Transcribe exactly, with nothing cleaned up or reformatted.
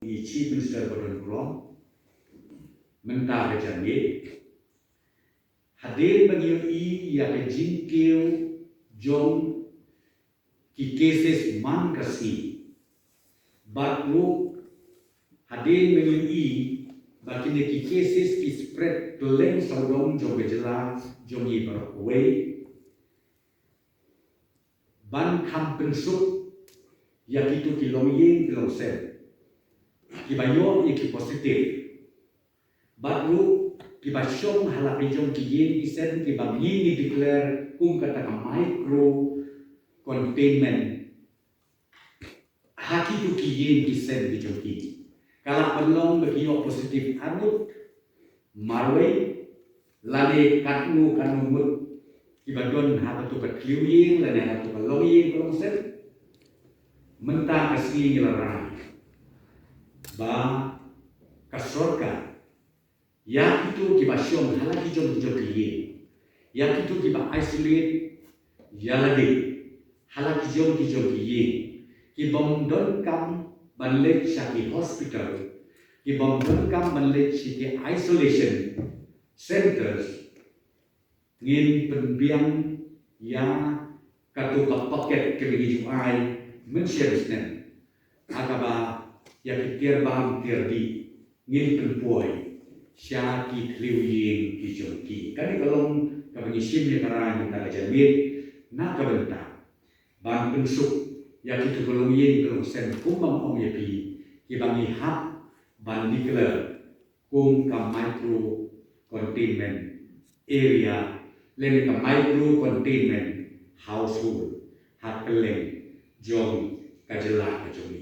i Chief Minister ba don burom mynta ka janmiet. Hadien ba ngi ïohi ïa ka jingkiew jong ki cases man ka sngi, bad ruh hadien ba ngi ïohi ba kine ki cases ki spread kylleng sawdong jong ka jylla jong ngi baroh kawei, ban kham pynsuk ïa kito ki longïing ki longsem kiba ïoh ïa ki positive, bad ruh kiba shong ha la ki jong ki ïing ki sem kiba ngi ngi declare kum kata ka micro containment. Ha kito ki ïing ki sem ki jong ki, ka lah ban long ba ki ïoh positive arngut marwei, lane katno katno ngut kiba don ha kato ka thliew ïing lane ha kato ka longïing ka longsem. Mynta ka sngi ngi la rai ba ka sorkar, ïa kito kiba shong ha la ki jong ki jong ki ïing, ïa kito kiba isolate ïa lade ha la ki jong ki jong ki ïing, ki bym donkam ban leit sha ki hospital, ki bym donkam ban leit sha ki isolation centers. Ngin pynbiang ïa kato ka paket kaba ngi ju ai mynshem snem, ha kaba ïa ki tiar bam tiar dih ngin pynpoi sha ki thliew ïing ki jong ki. Kane ka long kaba ngi shim ïa ka rai mynta ka janmiet na ka bynta ban pynsuk ïa kito ka longïing ka longsem kumba nga ong ïa phi, kiba ngi hap ban declare kum ka micro containment area lane ka micro containment household ha kylleng jong ka jylla ka jong ngi.